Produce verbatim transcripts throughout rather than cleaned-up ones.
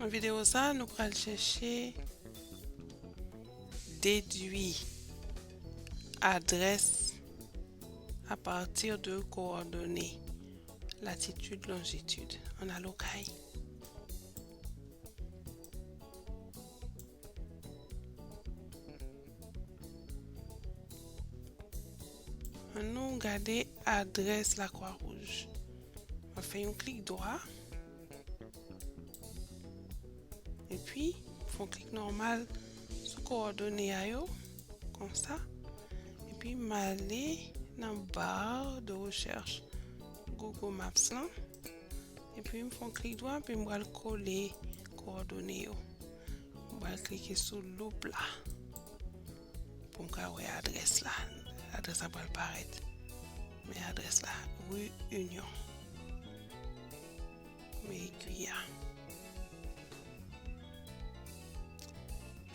Nan videyo sa, nou pral chèche dedwi adrès apati de kowòdone latitid, lonjitid. Ann al okay. Ann nou gade adrès Lakwa Wouj. Mwen fè yon klik dwa. Epi, fè yon klik nòmal sou kowòdone a yo, konsa. Epi, m ale nan bar de rechèch Google Maps lan. Epi, m fè yon klik dwa, epi m pral kole kowòdone yo. M pral klike sou loup la pou m ka wè adrès la. Adrès la pral parèt. Men adrès la, Rue Union. Men egwi a.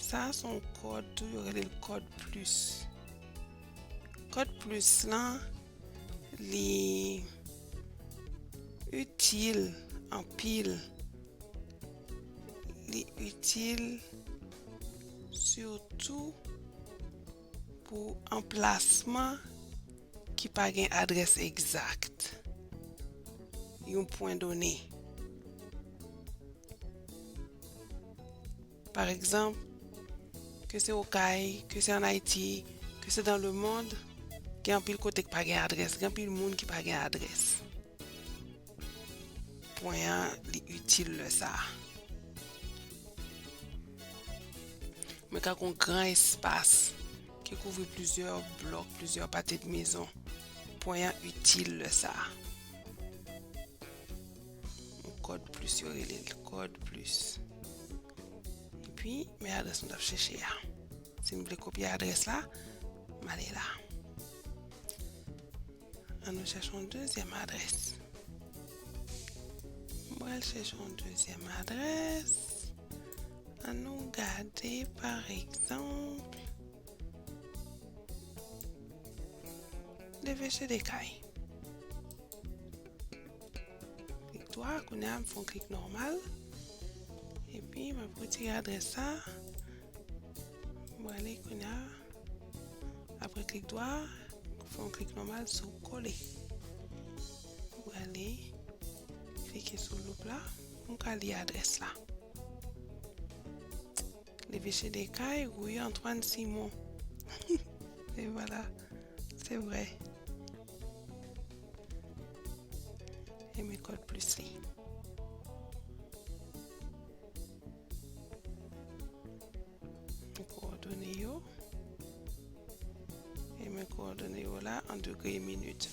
Sa se yon kòd tou, yo rele l kòd plis. Kòd plis lan, li itil anpil. Li itil sitou pou anplasman ki pa gen adrès egzak yon pwen done. Pa egzanp, ke se Okay, ke se ann Ayiti, ke se dans le monde, gen anpil kote ki pa gen adrès, gen anpil moun ki pa gen adrès. Pwen an, li itil lè sa a. Men ka gen yon gran espas ki kouvri plizyè blòk, plizyè pati de mezon. Pwen an itil lè sa a. Yon kòd plis, yo rele l kòd plis. Epi, men adrès nou t ap chèche a. Si n vle kopye adrès la, m ale la. Ann nou chèche yon dezyèm adrès. M pral chèche yon dezyèm adrès. Ann nou gade, pa egzanp, Leveche de Kay. Klik dwa, kounye a m fè yon klik nòmal. Epi, m ap retire adrès sa. M prale kounye a. Apre klik dwa, fè yon klik nòmal sou kole. M prale klike sou loup la pou m ka li adrès la. Leveche de Kay, rue Antoine Simon. E vwala, se vre. E men kòd plis li. Men kowòdone yo. E men kowòdone yo la an degre e minit.